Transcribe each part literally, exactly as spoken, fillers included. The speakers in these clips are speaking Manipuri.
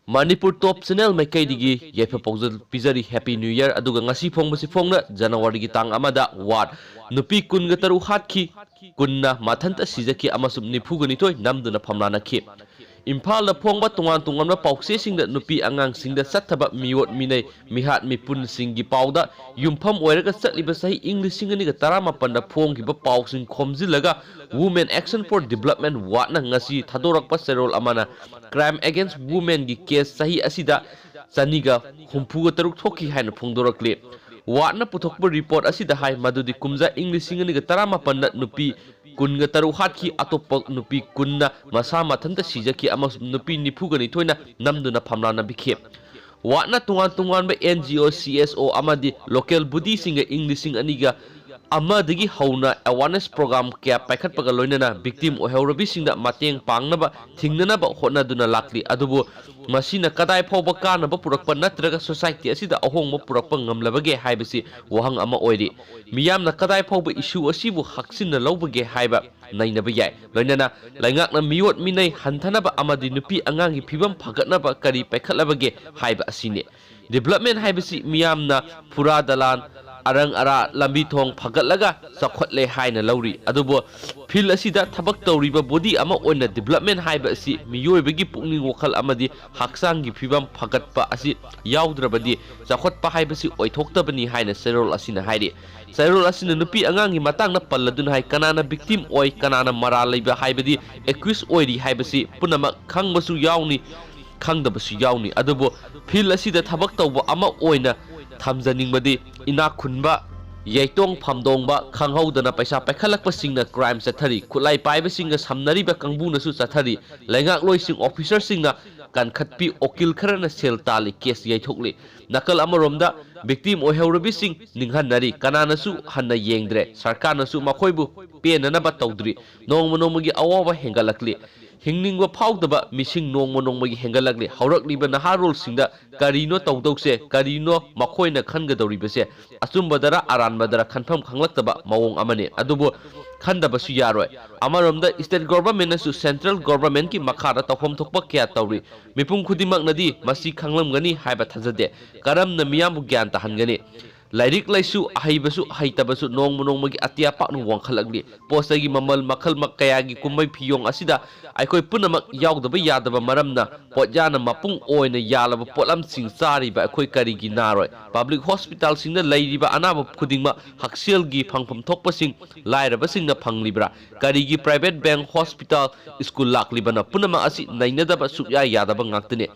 ꯃꯅꯤꯄꯨꯔ ꯇꯣꯞ ꯆꯦꯅꯦꯜ ꯃꯥꯏꯀꯩꯗꯒꯤ ꯌꯥꯏꯐ ꯄꯥꯎꯖꯦꯜ ꯄꯤꯖꯔꯤ, Happy New Year꯫ ꯑꯗꯨꯒ ꯉꯁꯤ ꯐꯣꯡꯕꯁꯤ ꯐꯣꯡꯅ ꯖꯅꯋꯥꯔꯤꯒꯤ ꯇꯥꯡ ꯑꯃꯗ ꯋꯥꯔꯗ ꯅꯨꯄꯤ ꯀꯨꯟꯒ ꯇꯔꯨꯛ ꯍꯥꯠꯈꯤ, ꯀꯨꯟꯅ ꯃꯊꯟꯇ ꯁꯤꯖꯈꯤ ꯑꯃꯁꯨꯡ ꯅꯤꯐꯨꯒ ꯅꯤꯊꯣꯏ ꯅꯝꯗꯨꯅ ꯐꯝꯂꯥꯅꯈꯤ꯫ ꯏꯝꯐꯥꯜꯗ ꯐꯣꯡꯕ ꯇꯣꯉꯥꯟ ꯇꯣꯉꯥꯟꯕ ꯄꯥꯎꯆꯦꯁꯤꯡꯗ ꯅꯨꯄꯤ ꯑꯉꯥꯡꯁꯤꯡꯗ ꯆꯠꯊꯕ ꯃꯤꯑꯣꯠ ꯃꯤꯅꯩ, ꯃꯤꯍꯥꯠ ꯃꯤꯄꯨꯟꯁꯤꯡꯒꯤ ꯄꯥꯎꯗ ꯌꯨꯝꯐꯝ ꯑꯣꯏꯔꯒ ꯆꯠꯂꯤꯕ ꯆꯍꯤ ꯏꯪ ꯂꯤꯁꯤꯡ ꯑꯅꯤꯒ ꯇꯔꯥꯃꯥꯄꯟꯗ ꯐꯣꯡꯈꯤꯕ ꯄꯥꯎꯁꯤꯡ ꯈꯣꯝꯖꯤꯜꯂꯒ Women Action for Development ꯋꯥꯠꯅ ꯉꯁꯤ ꯊꯥꯗꯣꯔꯛꯄ ꯆꯦꯔꯣꯜ ꯑꯃꯅ Crime Against Womenꯒꯤ ꯀꯦꯁ ꯆꯍꯤ ꯑꯁꯤꯗ ꯆꯅꯤꯒ ꯍꯨꯝꯐꯨꯒ ꯇꯔꯨꯛ ꯊꯣꯛꯈꯤ ꯍꯥꯏꯅ ꯐꯣꯡꯗꯣꯔꯛꯂꯤ꯫ ꯋꯥꯠꯅ ꯄꯨꯊꯣꯛꯄ ꯔꯤꯄꯣꯔꯠ ꯑꯁꯤꯗ ꯍꯥꯏ ꯃꯗꯨꯗꯤ ꯀꯨꯝꯖꯥ ꯏꯪ ꯂꯤꯁꯤꯡ ꯑꯅꯤꯒ ꯇꯔꯥꯃꯥꯄꯟꯗ ꯅꯨꯄꯤ ꯀꯨꯟꯒ ꯇꯔꯨꯛ ꯍꯥꯠꯈꯤ, ꯑꯇꯣꯞꯄ ꯅꯨꯄꯤ ꯀꯨꯟꯅ ꯃꯁꯥ ꯃꯊꯟꯇ ꯁꯤꯖꯈꯤ ꯑꯃꯁꯨꯡ ꯅꯨꯄꯤ ꯅꯤꯐꯨꯒ ꯅꯤꯊꯣꯏꯅ ꯅꯝꯗꯨꯅ ꯐꯝꯂꯥꯅꯕꯤꯈꯤ꯫ ꯋꯥꯠꯅ ꯇꯣꯉꯥꯟ ꯇꯣꯉꯥꯟꯕ NGO, CSO ꯑꯃꯗꯤ local bodyꯁꯤꯡꯒ ꯏꯪ ꯂꯤꯁꯤꯡ ꯑꯅꯤꯒ ꯑꯃꯗꯒꯤ ꯍꯧꯅ awareness program ꯀꯌꯥ ꯄꯥꯏꯈꯠꯄꯒ ꯂꯣꯏꯅꯅ victim ꯑꯣꯏꯍꯧꯔꯕꯤꯁꯤꯡꯗ ꯃꯇꯦꯡ ꯄꯥꯡꯅꯕ, ꯊꯤꯡꯅꯅꯕ ꯍꯣꯠꯅꯗꯨꯅ ꯂꯥꯛꯂꯤ꯫ ꯑꯗꯨꯕꯨ ꯃꯁꯤꯅ ꯀꯗꯥꯏ ꯐꯥꯎꯕ ꯀꯥꯟꯅꯕ ꯄꯨꯔꯛꯄ ꯅꯠꯇ꯭ꯔꯒ society ꯑꯁꯤꯗ ꯑꯍꯣꯡꯕ ꯄꯨꯔꯛꯄ ꯉꯝꯂꯕꯒꯦ ꯍꯥꯏꯕꯁꯤ ꯋꯥꯍꯪ ꯑꯃ ꯑꯣꯏꯔꯤ꯫ ꯃꯤꯌꯥꯝꯅ ꯀꯗꯥꯏ ꯐꯥꯎꯕ issue ꯑꯁꯤꯕꯨ ꯍꯛꯆꯤꯟꯅ ꯂꯧꯕꯒꯦ ꯍꯥꯏꯕ ꯅꯩꯅꯕ ꯌꯥꯏ꯫ ꯂꯣꯏꯅꯅ ꯂꯩꯉꯥꯛꯅ ꯃꯤꯑꯣꯠ ꯃꯤꯅꯩ ꯍꯟꯊꯅꯕ ꯑꯃꯗꯤ ꯅꯨꯄꯤ ꯑꯉꯥꯡꯒꯤ ꯐꯤꯕꯝ ꯐꯒꯠꯅꯕ ꯀꯔꯤ ꯄꯥꯏꯈꯠꯂꯕꯒꯦ ꯍꯥꯏꯕ ꯑꯁꯤꯅꯤ꯫ Development ꯍꯥꯏꯕꯁꯤ ꯃꯤꯌꯥꯝꯅ ꯐꯨꯔꯥ ꯗꯂꯥꯟ, ꯑꯔꯪ ꯑꯔꯥ, ꯂꯝꯕꯤ ꯊꯣꯡ ꯐꯒꯠꯂꯒ ꯆꯥꯎꯈꯠꯂꯦ ꯍꯥꯏꯅ ꯂꯧꯔꯤ꯫ ꯑꯗꯨꯕꯨ field ꯑꯁꯤꯗ ꯊꯕꯛ ꯇꯧꯔꯤꯕ body ꯑꯃ ꯑꯣꯏꯅ development ꯍꯥꯏꯕ ꯑꯁꯤ ꯃꯤꯑꯣꯏꯕꯒꯤ ꯄꯨꯛꯅꯤꯡ ꯋꯥꯈꯜ ꯑꯃꯗꯤ ꯍꯛꯆꯥꯡꯒꯤ ꯐꯤꯕꯝ ꯐꯒꯠꯄ ꯑꯁꯤ ꯌꯥꯎꯗ꯭ꯔꯕꯗꯤ ꯆꯥꯎꯈꯠꯄ ꯍꯥꯏꯕꯁꯤ ꯑꯣꯏꯊꯣꯛꯇꯕꯅꯤ ꯍꯥꯏꯅ ꯆꯦꯔꯣꯜ ꯑꯁꯤꯅ ꯍꯥꯏꯔꯤ꯫ ꯆꯦꯔꯣꯜ ꯑꯁꯤꯅ ꯅꯨꯄꯤ ꯑꯉꯥꯡꯒꯤ ꯃꯇꯥꯡꯗ ꯄꯜꯂꯗꯨꯅ ꯍꯥꯏ, ꯀꯅꯥꯅ victim ꯑꯣꯏ, ꯀꯅꯥꯅ ꯃꯔꯥꯜ ꯂꯩꯕ ꯍꯥꯏꯕꯗꯤ accused ꯑꯣꯏꯔꯤ ꯍꯥꯏꯕꯁꯤ ꯄꯨꯝꯅꯃꯛ ꯈꯪꯕꯁꯨ ꯌꯥꯎꯅꯤ, ꯈꯪꯗꯕꯁꯨ ꯌꯥꯎꯅꯤ꯫ ꯑꯗꯨꯕꯨ field ꯑꯁꯤꯗ ꯊꯕꯛ ꯇꯧꯕ ꯑꯃ ꯑꯣꯏꯅ ꯊꯝꯖꯅꯤꯡꯕꯗꯤ ꯏꯅꯥꯛ ꯈꯨꯟꯕ, ꯌꯩꯇꯣꯡ ꯐꯝꯗꯣꯡꯕ, ꯈꯪꯍꯧꯗꯅ ꯄꯩꯁꯥ ꯄꯥꯏꯈꯠꯂꯛꯄꯁꯤꯡꯅ crime ꯆꯠꯊꯔꯤ, ꯈꯨꯠꯂꯥꯏ ꯄꯥꯏꯕꯁꯤꯡꯒ ꯁꯝꯅꯔꯤꯕ ꯀꯥꯡꯕꯨꯅꯁꯨ ꯆꯠꯊꯔꯤ, ꯂꯩꯉꯥꯛꯂꯣꯏꯁꯤꯡ officerꯁꯤꯡꯅ ꯀꯟꯈꯠꯄꯤ, ꯎꯀꯤꯜ ꯈꯔꯅ ꯁꯦꯜ ꯇꯥꯜꯂꯤ, case ꯌꯩꯊꯣꯛꯂꯤ꯫ ꯅꯥꯀꯜ ꯑꯃꯔꯣꯝꯗ victim ꯑꯣꯏꯍꯧꯔꯕꯤꯁꯤꯡ ꯅꯤꯡꯍꯟꯅꯔꯤ, ꯀꯅꯥꯅꯁꯨ ꯍꯟꯅ ꯌꯦꯡꯗ꯭ꯔꯦ, ꯁꯔꯀꯥꯔꯅꯁꯨ ꯃꯈꯣꯏꯕꯨ ꯄꯦꯟꯅꯅꯕ ꯇꯧꯗ꯭ꯔꯤ꯫ ꯅꯣꯡꯃ ꯅꯣꯡꯃꯒꯤ ꯑꯋꯥꯕ ꯍꯦꯟꯒꯠꯂꯛꯂꯤ꯫ ꯍꯤꯡꯅꯤꯡꯕ ꯐꯥꯎꯗꯕ ꯃꯤꯁꯤꯡ ꯅꯣꯡꯃ ꯅꯣꯡꯃꯒꯤ ꯍꯦꯟꯒꯠꯂꯛꯂꯤ꯫ ꯍꯧꯔꯛꯂꯤꯕ ꯅꯍꯥꯔꯣꯜꯁꯤꯡꯗ ꯀꯔꯤꯅꯣ ꯇꯧꯗꯧꯁꯦ, ꯀꯔꯤꯅꯣ ꯃꯈꯣꯏꯅ ꯈꯟꯒꯗꯧꯔꯤꯕꯁꯦ? ꯑꯆꯨꯝꯕꯗꯔ ꯑꯔꯥꯟꯕꯗꯔ ꯈꯟꯐꯝ ꯈꯪꯂꯛꯇꯕ ꯃꯑꯣꯡ ꯑꯃꯅꯤ꯫ ꯑꯗꯨꯕꯨ ꯈꯟꯗꯕꯁꯨ ꯌꯥꯔꯣꯏ꯫ ꯑꯃꯔꯣꯝꯗ state government ꯅꯁꯨ central government ꯀꯤ ꯃꯈꯥꯗ ꯇꯧꯐꯝ ꯊꯣꯛꯄ ꯀꯌꯥ ꯇꯧꯔꯤ꯫ ꯃꯤꯄꯨꯝ ꯈꯨꯗꯤꯡꯃꯛꯅꯗꯤ ꯃꯁꯤ ꯈꯪꯂꯝꯒꯅꯤ ꯍꯥꯏꯕ ꯊꯥꯖꯗꯦ꯫ ꯀꯔꯝꯅ ꯃꯤꯌꯥꯝꯕꯨ ꯒ꯭ꯌꯥꯟ ꯇꯥꯍꯟꯒꯅꯤ? ꯂꯥꯏꯔꯤꯛ ꯂꯥꯏꯁꯨ ꯑꯍꯩꯕꯁꯨ ꯍꯩꯇꯕꯁꯨ ꯅꯣꯡꯃ ꯅꯣꯡꯃꯒꯤ ꯑꯇꯤꯌꯥ ꯄꯥꯛꯅ ꯋꯥꯡꯈꯠꯂꯛꯂꯤ꯫ ꯄꯣꯠ ꯆꯩꯒꯤ ꯃꯃꯜ ꯃꯈꯜ ꯃ-, ꯀꯌꯥꯒꯤ ꯀꯨꯝꯍꯩ ꯐꯤꯌꯣꯡ ꯑꯁꯤꯗ ꯑꯩꯈꯣꯏ ꯄꯨꯝꯅꯃꯛ ꯌꯥꯎꯗꯕ ꯌꯥꯗꯕ ꯃꯔꯝꯅ ꯄꯣꯠꯌꯥꯅ ꯃꯄꯨꯡ ꯑꯣꯏꯅ ꯌꯥꯜꯂꯕ ꯄꯣꯠꯂꯝꯁꯤꯡ ꯆꯥꯔꯤꯕ ꯑꯩꯈꯣꯏ ꯀꯔꯤꯒꯤ ꯅꯥꯔꯣꯏ? Public hospital ꯁꯤꯡꯗ ꯂꯩꯔꯤꯕ ꯑꯅꯥꯕ ꯈꯨꯗꯤꯡꯃꯛ ꯍꯛꯁꯦꯜꯒꯤ ꯐꯪꯐꯝ ꯊꯣꯛꯄꯁꯤꯡ ꯂꯥꯏꯔꯕꯁꯤꯡꯅ ꯐꯪꯂꯤꯕ꯭ꯔꯥ? ꯀꯔꯤꯒꯤ private bank hospital school ꯂꯥꯛꯂꯤꯕꯅꯣ? ꯄꯨꯝꯅꯃꯛ ꯑꯁꯤ ꯅꯩꯅꯗꯕ ꯁꯨꯛꯌꯥ ꯌꯥꯗꯕ ꯉꯥꯛꯇꯅꯤ꯫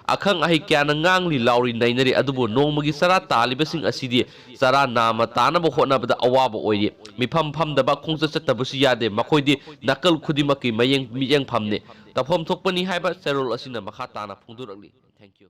ꯑꯈꯪ ꯑꯍꯩ ꯀꯌꯥꯅ ꯉꯥꯡꯂꯤ ꯂꯥꯎꯔꯤ ꯅꯩꯅꯔꯤ, ꯑꯗꯨꯕꯨ ꯅꯣꯡꯃꯒꯤ ꯆꯔꯥ ꯇꯥꯜꯂꯤꯕꯁꯤꯡ ꯑꯁꯤꯗꯤ ꯆꯔꯥ ꯅꯥꯝꯃ ꯇꯥꯅꯕ ꯍꯣꯠꯅꯕꯗ ꯑꯋꯥꯕ ꯑꯣꯏꯔꯤ꯫ ꯃꯤꯐꯝ ꯐꯝꯗꯕ, ꯈꯣꯡꯆꯠ ꯆꯠꯇꯕꯁꯨ ꯌꯥꯗꯦ꯫ ꯃꯈꯣꯏꯗꯤ ꯅꯥꯀꯜ ꯈꯨꯗꯤꯡꯃꯛꯀꯤ ꯃꯌꯦꯡ, ꯃꯤꯠꯌꯦꯡꯐꯝꯅꯤ꯫ ꯇꯧꯐꯝ ꯊꯣꯛꯄꯅꯤ ꯍꯥꯏꯕ ꯆꯦꯔꯣꯜ ꯑꯁꯤꯅ ꯃꯈꯥ ꯇꯥꯅ ꯐꯣꯡꯗꯣꯔꯛꯂꯤ꯫ Thank you꯫